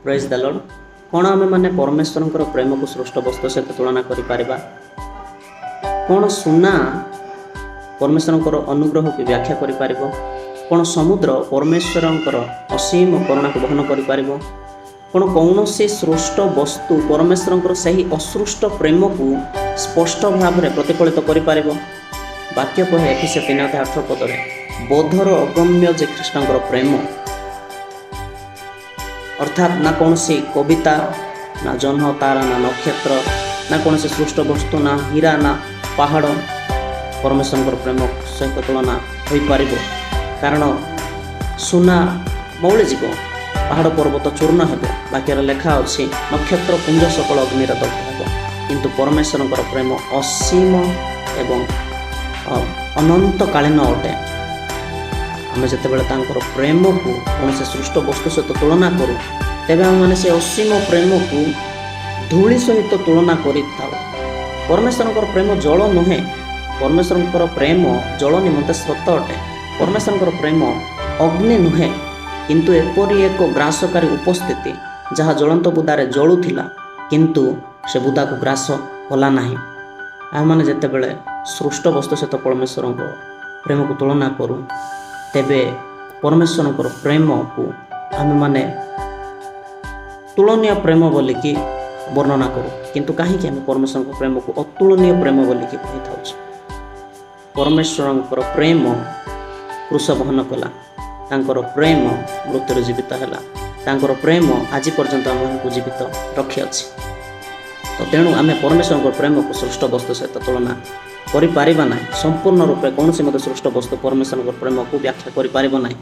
Praise the Lord. କ'ଣ ଆମେମାନେ ପରମେଶ୍ୱରଙ୍କର ପ୍ରେମକୁ ସୃଷ୍ଟ ବସ୍ତୁ ସହିତ ତୁଳନା କରିପାରିବା? କ'ଣ ସୁନା ପରମେଶ୍ୱରଙ୍କର ଅନୁଗ୍ରହକୁ ବ୍ୟାଖ୍ୟା କରିପାରିବ? କ'ଣ ସମୁଦ୍ର ପରମେଶ୍ୱରଙ୍କର ଅସୀମ କରୁଣାକୁ ବହନ କରିପାରିବ? କ'ଣ କୌଣସି ସୃଷ୍ଟ ବସ୍ତୁ ପରମେଶ୍ୱରଙ୍କର ସେହି ଅସୃଷ୍ଟ ପ୍ରେମକୁ ସ୍ପଷ୍ଟ ଭାବରେ ପ୍ରତିଫଳିତ କରିପାରିବ? ବାକ୍ୟ କହେ, ଏଫିସୀୟ 3 ଅଧ୍ୟାୟ 18 ପଦରେ, ବୋଧର ଅଗମ୍ୟ ଯେ ଖ୍ରୀଷ୍ଟଙ୍କର ପ୍ରେମ। ଅର୍ଥାତ୍ ନା କୌଣସି କବିତା, ନା ଜହ୍ନ, ତାରା, ନା ନକ୍ଷତ୍ର, ନା କୌଣସି ସୃଷ୍ଟ ବସ୍ତୁ, ନା ହୀରା, ନା ପାହାଡ଼ ପରମେଶ୍ୱରଙ୍କର ପ୍ରେମ ସହିତ ତୁଳନା ହୋଇପାରିବ। କାରଣ ସୁନା ମଉଳିଯିବ, ପାହାଡ଼ ପର୍ବତ ଚୂର୍ଣ୍ଣ ହେବ। ବାକ୍ୟରେ ଲେଖା ଅଛି, ନକ୍ଷତ୍ର ପୁଞ୍ଜ ସକଳ ଅଗ୍ନିରେ ଦଗ୍ଧ ହେବ। କିନ୍ତୁ ପରମେଶ୍ୱରଙ୍କର ପ୍ରେମ ଅସୀମ ଏବଂ ଅନନ୍ତକାଳୀନ ଅଟେ। ଆମେ ଯେତେବେଳେ ତାଙ୍କର ପ୍ରେମକୁ କୌଣସି ସୃଷ୍ଟ ବସ୍ତୁ ସହିତ ତୁଳନା କରୁ, ତେବେ ଆମେମାନେ ସେ ଅସୀମ ପ୍ରେମକୁ ଧୂଳି ସହିତ ତୁଳନା କରିଥାଉ। ପରମେଶ୍ୱରଙ୍କର ପ୍ରେମ ଜଳ ନୁହେଁ। ପରମେଶ୍ୱରଙ୍କର ପ୍ରେମ ଜଳ ନିମନ୍ତେ ସ୍ରୋତ ଅଟେ। ପରମେଶ୍ୱରଙ୍କର ପ୍ରେମ ଅଗ୍ନି ନୁହେଁ, କିନ୍ତୁ ଏପରି ଏକ ଗ୍ରାସକାରୀ ଉପସ୍ଥିତି, ଯାହା ଜ୍ୱଳନ୍ତ ବୁଦାରେ ଜଳୁଥିଲା, କିନ୍ତୁ ସେ ବୁଦାକୁ ଗ୍ରାସ କଲା ନାହିଁ। ଆମେମାନେ ଯେତେବେଳେ ସୃଷ୍ଟ ବସ୍ତୁ ସହିତ ପରମେଶ୍ୱରଙ୍କ ପ୍ରେମକୁ ତୁଳନା କରୁ, ତେବେ ପରମେଶ୍ୱରଙ୍କର ପ୍ରେମକୁ ଆମେମାନେ ତୁଳନୀୟ ପ୍ରେମ ବୋଲିକି ବର୍ଣ୍ଣନା କରୁ। କିନ୍ତୁ କାହିଁକି ଆମେ ପରମେଶ୍ୱରଙ୍କ ପ୍ରେମକୁ ଅତୁଳନୀୟ ପ୍ରେମ ବୋଲିକି କହିଥାଉଛୁ? ପରମେଶ୍ୱରଙ୍କର ପ୍ରେମ କ୍ରୁଶ ବହନ କଲା। ତାଙ୍କର ପ୍ରେମ ମୃତ୍ୟୁରୁ ଜୀବିତ ହେଲା। ତାଙ୍କର ପ୍ରେମ ଆଜି ପର୍ଯ୍ୟନ୍ତ ଆମମାନଙ୍କୁ ଜୀବିତ ରଖିଅଛି। ତ ତେଣୁ ଆମେ ପରମେଶ୍ୱରଙ୍କ ପ୍ରେମକୁ ସୃଷ୍ଟ ବସ୍ତୁ ସହିତ ତୁଳନା କରିପାରିବା ନାହିଁ। ସମ୍ପୂର୍ଣ୍ଣ ରୂପେ କୌଣସି ମଧ୍ୟ ସୃଷ୍ଟ ବସ୍ତୁ ପରମେଶ୍ୱରଙ୍କ ପ୍ରେମକୁ ବ୍ୟାଖ୍ୟା କରିପାରିବ ନାହିଁ।